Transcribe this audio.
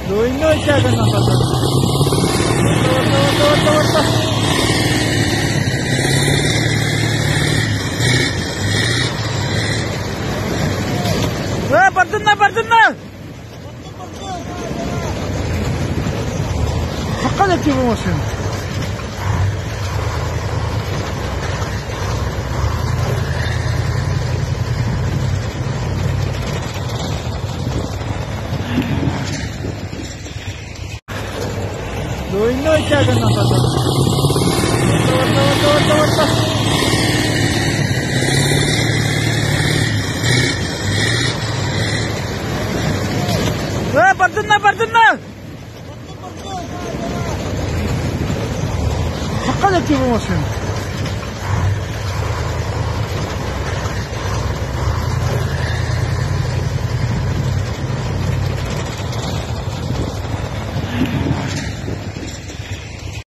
Двойной тяга на потом. Вот, вот, вот, вот, вот. Бардынна, бардынна! Хакка да машина. Двойной тяга на потом. Вот, вот, вот, вот, вот. Бардынна, бардынна! Хакка да машина.